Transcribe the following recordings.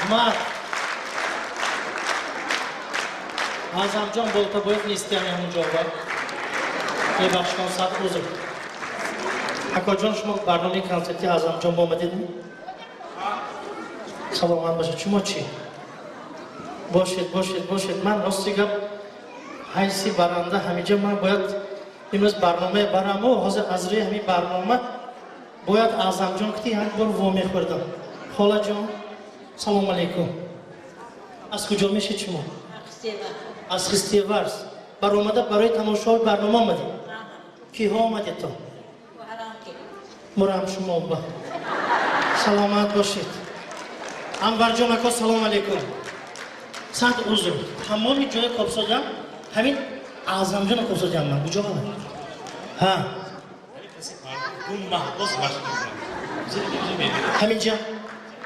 Раҳмат. Аъзамҷон Болтабоев нестиам ҳамун ҷо ба. Мебахшон, сад узр. Акоҷон, шумо барномаи консерти Аъзамҷон ба омадед? Саломат бошед. Шумо чӣ? Бошед, бошед, бошед. Ман рости гап ҳайси баранда ҳаминҷа ман бояд имрӯз барномае бараму ҳозир аз рӯи ҳамин барнома бояд Аъзамҷон кити як бор вомехӯрдам. Холаҷон, салому алайкум. Аз куҷо мешед шумо? Аз Хистеварз. Баромада барои тамошои барнома омадед? Киҳо омадед то? Мурам шумо ба. Саломат бошед. Анварҷон ако, салому алайкум. Сад узр. Тамоми ҷои кобсозам ҳамин Аъзамҷон кобсозиам ман. Куҷо омад? Ҳа. Ҳаминҷа?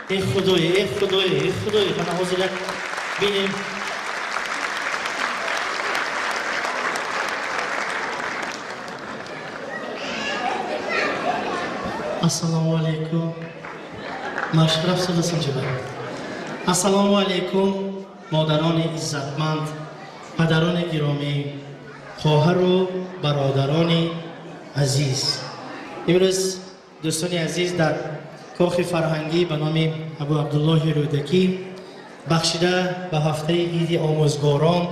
Э худое, э худое, э худое. Мана ҳозир як бинем. Ассалому алайкум. Машраф садасанҷаба. Ассалому алайкум, модарони иззатманд, падарони гиромӣ, хоҳару бародарони азиз. Имрӯз, дӯстони азиз, дар кохи фарҳангӣ ба номи Абу Абдуллоҳи Рӯдакӣ, бахшида ба ҳафтаи иди омӯзгорон,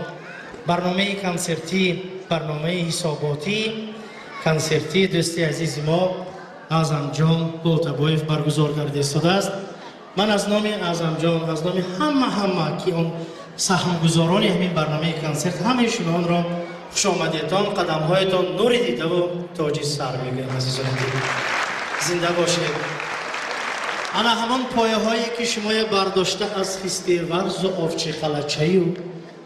барномаи консертӣ, барномаи ҳисоботӣ консертии дӯсти азизи мо Аъзамҷон Болтабоев баргузор карда истодааст. Ман аз номи Аъзамҷон, аз номи ҳама ки он саҳмгузорони ҳамин барномаи консерт, ҳамаи шумоонро хушомадедтон, қадамҳоятон нури дидаву тоҷи сар мегӯям. Азизони дил, зинда бошед. Ана ҳамон пояҳое ки шумоя бардошта аз Хистеварзу Овчиқалачаю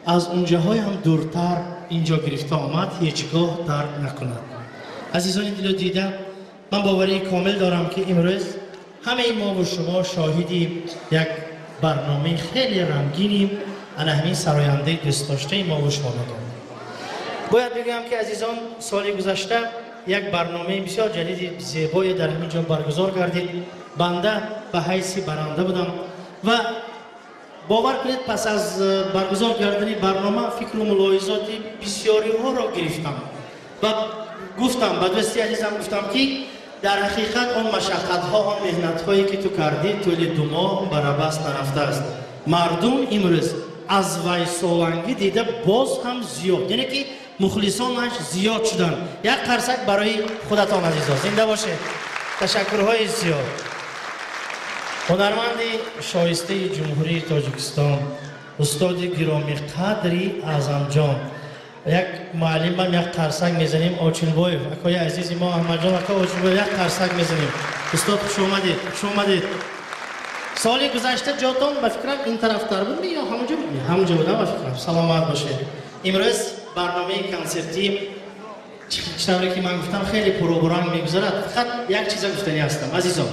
аз унҷаҳоям дуртар инҷо гирифта омад, ҳеҷ гоҳ дард накунад. Азизони дилу дида, ман боварии комил дорам, ки имрӯз ҳамаи мову шумо шоҳиди як барномаи хеле рангини ана ҳамин сарояндаи дӯстдоштаи мову шумо мегардем. Бояд бигӯям, ки азизон, соли гузашта як барномаи бисёр ҷадиди зебое дар ҳамин ҷо баргузор гардид. Банда ба ҳайси баранда будам ва бовар кунед, пас аз баргузор кардани барнома фикру мулоҳизоти бисёриҳоро гирифтам ва гуфтам ба дӯсти азизам, гуфтам, ки дар ҳақиқат он машаққатҳо, он меҳнатҳое ки ту кардӣ тӯли 2 моҳ, барабас нарафтааст. Мардум имрӯз аз вайсолангӣ дида боз ҳам зиёд, яъне ки мухлисонаш зиёд шуданд. Як қарсак барои худатон, азизо, зинда бошед. Ташаккурҳои зиёд. Ҳунарманди шоистаи Ҷумҳурии Тоҷикистон, устоди гиромиқадри Аъзамҷон, як муаллимам, як қарсак мезанем. Очилбоев акои азизи мо, Аҳмадҷон ака Очилбоев, як қарсак мезанем. Устод, хуш омадед, хуш омадед. Соли гузашта ҷотон ба фикрам ин тарафтар буд ё ҳамонҷо буд? Ҳамонҷо будам ба фикрам. Саломат бошед. Имрӯз барномаи консертӣ, чӣ тавре ки ман гуфтам, хеле пуробуранг мегузарад. Фақат як чиза гуфтанӣ ҳастам, азизон.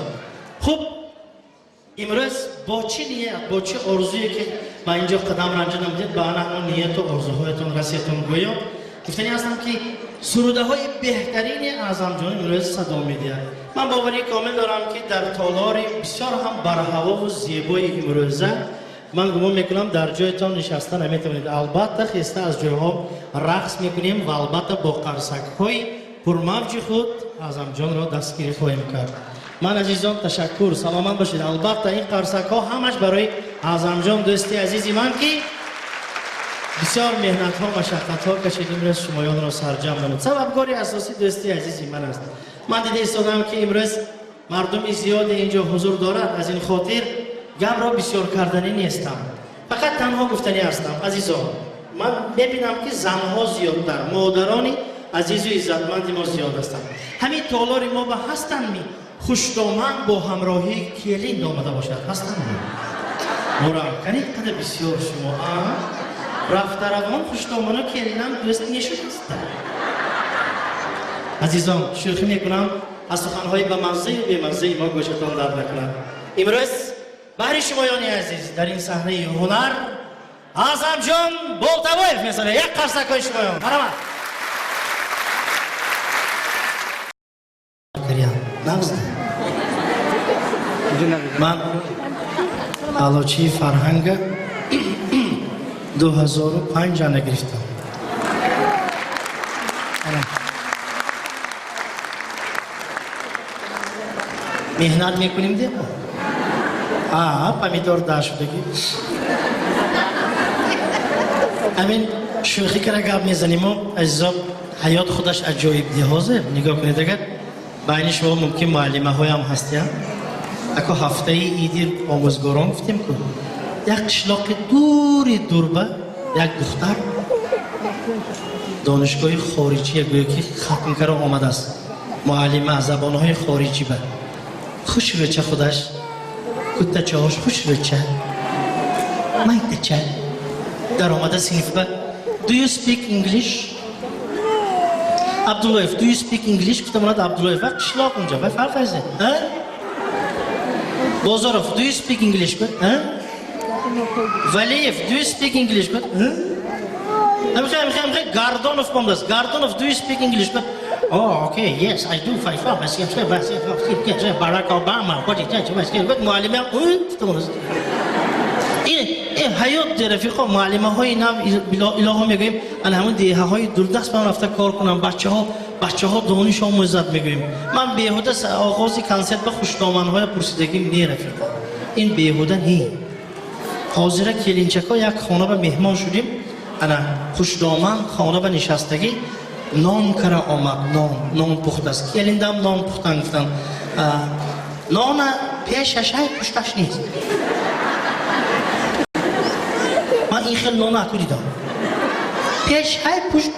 Хуб, имрӯз бо чӣ ният, бо чӣ орзуе ки ба инҷо қадам ранҷа намудед, ба ана ҳамон нияту орзуҳоятон расиятон. Гӯё гуфтанӣ ҳастам, ки сурудаҳои беҳтарини Аъзамҷон имрӯз садо медиҳад. Ман боварии комил дорам, ки дар толори бисёр ҳам барҳавову зебои имрӯза, ман гумон мекунам, дар ҷоятон нишаста наметавонед. Албатта, хеста аз ҷойҳо рақс мекунем ва албатта бо қарсакҳои пурмавҷи худ Аъзамҷонро дастгирӣ хоҳем кард. Ман, азизон, ташаккур, саломат бошед. Албатта, ин қарсакҳо ҳамаш барои Аъзамҷон, дӯсти азизи ман, ки бисёр меҳнатҳо, машаққатҳо кашид, имрӯз шумоёнро сарҷамъ намуд. Сабабгори асосӣ дӯсти азизи ман аст. Ман дида истодам, ки имрӯз мардуми зиёде инҷо ҳузур дорад. Аз ин хотир гапро бисёр карданӣ нестам. Фақат танҳо гуфтанӣ ҳастам, азизон, ман мебинам, ки занҳо зиёдтар, модарони азизу иззатманди мо зиёд ҳастанд. Ҳамин толори мо ба ҳастанд ми хушдоман бо ҳамроҳии келин омада бошад? Ҳастанд ми? Мурам, кани қадар бисёр шумо рафтаравон хушдоману келинам дӯст нешудаста. Азизон, шӯхӣ мекунам. Аз суханҳои ба маззаю бемаззаи мо гӯшатон дард накунад. Имрӯз баҳри шумоёни азиз дар ин саҳнаи ҳунар Аъзамҷон Болтабоев месарояд. Як қарсакҳои шумоён, марҳамат. Нағз, ман Аълочии фарҳанга 2005 ана гирифтам. Меҳнат мекунем депо. А, помидор да шудаги. Ҳамин шӯхӣ кара гап мезанему, азизо, ҳаёт худаш аҷоиб диҳозир. Нигоҳ кунед, агар байни шумо мумкин муаллимаҳоям ҳастиянд. Ако ҳафтаи иди омӯзгорон гуфтем ку, як қишлоқи дури дурба як духтар донишгоҳи хориҷия гӯё ки хатм кара омадааст. Муаллима забонҳои хориҷӣ ба хушрӯча, худаш куттачаҳош хушрӯча, майтача дар омада синфба: "Do you speak English? Абдуллоев, do you speak English?" гуфта монад. Абдуллоев ва қишлоқ унҷа ва фарқ аст. Бозоров, do you speak English? Гуфт. Валиев, do you speak English? Гуфт. Амхе, амхе, амхе, Гардонов мондааст. Гардонов, do you speak English? Гуфт. "Oh, okay, yes, I do. Five, five, Barack Obama." Гуфт муаллимам гуфта мондааст. Ин ҳаёт, рафиқо. Муаллимаҳои нав, илоҳо мегӯем, ана ҳамон деҳаҳои дурдаст ба рафта кор кунам, бачаҳо дониш омӯзад мегӯем. Ман беҳуда оғози консерт ба хушдоманҳоя пурсидагим не, рафиқо, ин беҳуда не. Ҳозира келинчако як хона ба меҳмон шудим. Ана хушдоман хона ба нишастагӣ, нон кара омад, нон пухтааст. Келиндам нон пухтан гуфтам, нона пешашай, пушташ нест. Ман ин хел нона аку дидам: пеш ҳай, пушт.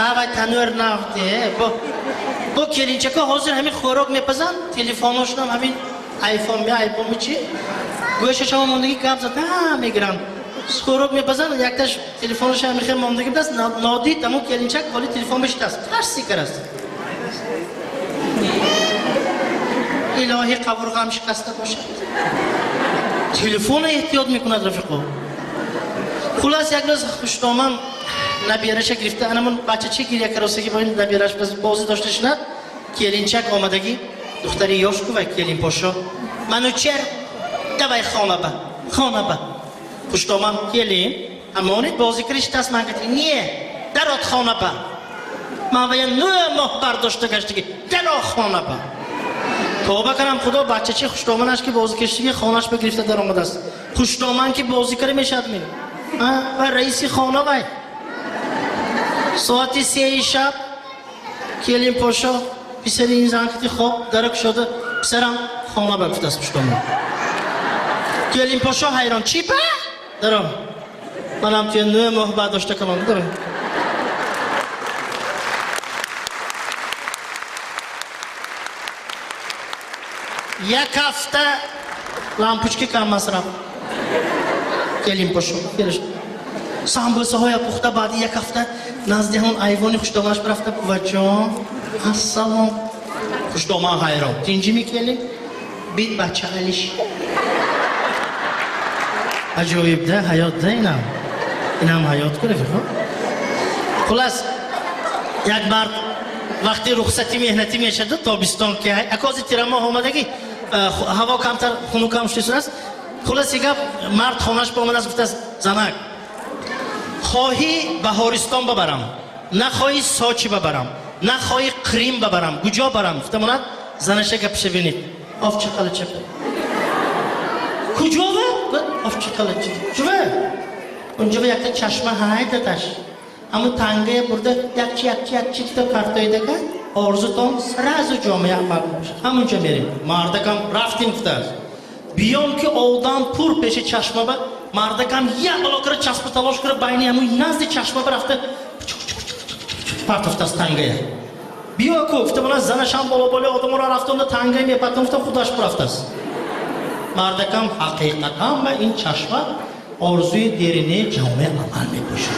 Авай танӯр нафте. Бо келинчако ҳозир ҳамин хӯрок мепазанд, телефоношонам ҳамин айфон ми, айфон ми, чи гӯшашама мондагӣ, гап зада мегиранд. Хӯрок мепазанд, якташ телефоноша ҳамин хел мондагӣ будааст, нодид. Ҳамон келинчак боли телефон бишитааст, тарси караст. Илоҳӣ, қабурғам шикаста бошад, телефона эҳтиёт мекунад, рафиқо. Хулас, як рӯз хушдоман набираша гирифта, анамон бачачи гиря каросаги, бо ин набираш бозӣ дошта шинад. Келинчак омадагӣ, духтари ёшку ва келинпошо: "Манучер, давай хонаба, хонаба". Хушдоман: "Келин, амонит, бозӣ кириштаст". Ман гуфти: "Не, дарот хонаба, ман вая 9 моҳ бардошта гаштагӣ, даро хонаба". Тоба кардам, худо, бачачи хушдоманаш ки бозӣ киштагӣ, хонаш ба гирифта даромадааст. Хушдоман ки бозӣ кара мешавад ми ва раиси хона вай. Соати 3-и шаб келинпошо писари ин зан кити хоб дара кушода: "Писарам, хона ба", гуфтааст хушдоман. Келинпошо ҳайрон: "Чӣ ба? Даро, манам туя 9 моҳ бардошта калон, даро". Як ҳафта лампочки кам масраф. Келинпошо самбӯсаҳоя пухта, баъди як ҳафта назди ҳамон айвони хушдоманаш рафта: "Буваҷон, ассалом". Хушдоман ҳайрон: "Тинҷӣ мекелӣ?" Бит бача алиш. Аҷоиб да ҳаёт да, инам ҳаёт ку, рафиқо. Хулас, як мард вақти рухсати меҳнатӣ мешаду, тобистон ки акози тирамоҳ омадагӣ, ҳаво камтар хунукам шудааст. Хуласи гап, мард хонаш ба омадааст, гуфтааст: "Занак, хоҳӣ Баҳористон бабарам, нахоҳӣ Сочи бабарам, нахоҳӣ Крим бабарам, куҷо барам?" Гуфта монад. Занаша гапиша бинед: "Овчиқалача". "Куҷова?" "Овчиқалача". "Чува?" "Унҷова якта чашма ҳай, дадаш, ҳамун тангая бурда якчи, якчи, якчи кита партоидака, орзутон сразу ҷомеа амал, ҳамунҷо мерем". Мардакам: "Рафтим", гуфтааст. Биём ки одам пур пеши чашмаба, мардакам як бало кара, часпа талош кара, байни ҳамун назди чашмаба рафта партофтааст тангая. "Биё ку", гуфта бона. Занашам боло боло одаморо рафтонда тангая мепартофта, худаш бурафтааст. Мардакам: "Ҳақиқатан ба ин чашма орзуи деринаи ҷомеа амал мепӯшад".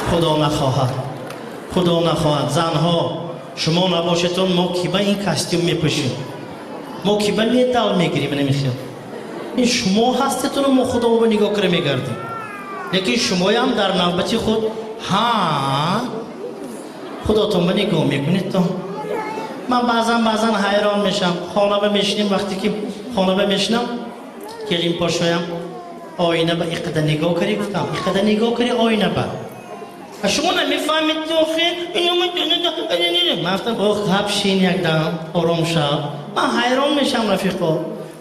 Худо нахоҳад, худо нахоҳад, занҳо, шумо набошедон, мо ки ба ин костюм мепӯшем, мо ки ба медал мегирем? Намехел, ин шумо ҳастетону мо худомо нигоҳ кара мегардем. Лекин шумоям дар навбати худ ҳа худотон ба нигоҳ мекунед. То Ман баъзан ҳайрон мешам. Хона мешинем, вақте ки хона мешинам, келин пошоям оина ба иқада нигоҳ кари, гуфтам, иқада нигоҳ кари оина ба. А шумо намефаҳмед охир? Ман гуфтам, ох, ҳабшин якдам, ором шав. Ман ҳайрон мешам, рафиқо.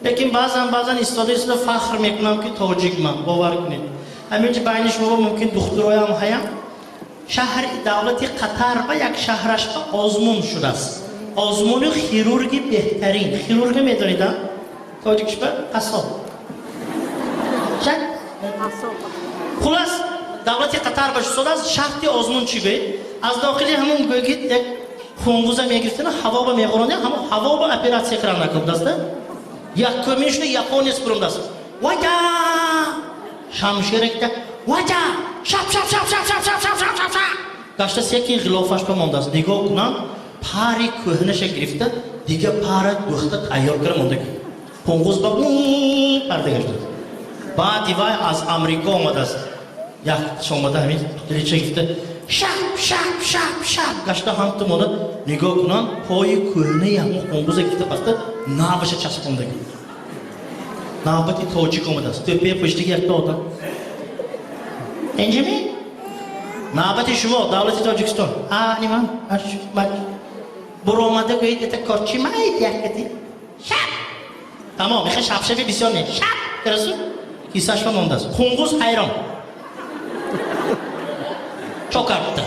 Лекин баъзан истода истода фахр мекунам, ки тоҷик ман, бовар кунед. Ҳамин ҷо байни шумо мумкин духтуроям ҳаям. Шаҳри давлати Қатар ба як шаҳраш ба озмун шудааст. Озмуни хирурги беҳтарин. Хирурга медонед, а? Тоҷикиш ба қассоб. Шак? Хулас, давлати Қатар ба шудааст, шарти озмун чӣ гӯед? Аз дохили ҳамон гӯед, ки як хунгуза мегирифтана, ҳаво ба меғуронда, ҳамон ҳаво ба оператсия киран накундаста. Якумин шуда японец бурумдаст. Ваҷа! Шамшеракта ваҷа! Шап шап шап шап шап шап шап шап шап шап. Гашта секин ғилофаш ба мондааст. Нигоҳ кунам, пари кӯҳнаша гирифта, дига пара духта тайёр кара монда. Хунгуз ба парда гашта. Баъди вай аз Амрико омадааст. Якташ омада ҳамин дилича гирифта шап шап шап шап гашта ҳамту монда. Нигоҳ кунам, пои кӯҳнаи ҳамон хунгуза гирифта баста, наваша часпонда. Навбати тоҷик омадааст. Тӯпаи пуштиги якта одам. Инҷими? Навбати шумо, давлати Тоҷикистон. А, ниман, буромада гӯед, это корчи майд якати. Шап! Тамом, меха шапшаби бисёр не. Шап! Карасу? Кисашба мондааст. Хунгуз ҳайрон. Чокарта.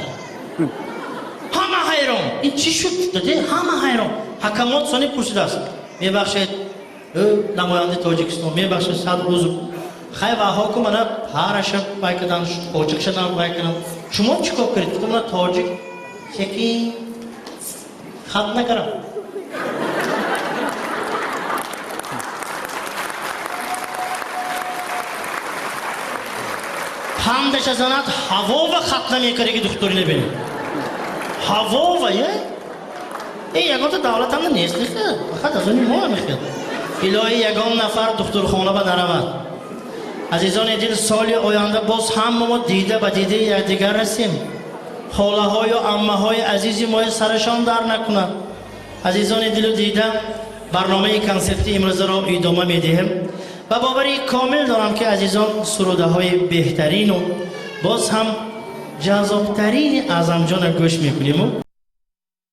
Ҳама ҳайрон. Ин чӣ шуд? Даде, ҳама ҳайрон. Ҳакамот сони пурсидааст. Мебахшед, намояндаи Тоҷикистон, мебахшед, сад узр. Хай ваҳо ку мана параша вай кардан, тоҷикшадан вай кардан. Шумо чӣ кор кардед? Гуфтам, мана тоҷик секин хат накардам. Пандаша занад, ҳаво ва хат намекардаги духтури набинед. Ҳаво ва, е? Ягонта давлатам нест, фақат аз они мо мехел. Илоҳи ягон нафар духтурхона ба наравад. Азизони дил, соли оянда боз ҳама мо дида ба дидаи якдигар расем. Холаҳою аммаҳои азизи мои сарашон дар накунад. Азизони дилу дида, барномаи консерти имрӯзаро идома медиҳем. Ва бовари комил дорам, ки азизон сурудаҳои беҳтарину боз ҳам ҷаззобтарини Аъзамҷона гӯш мекунему.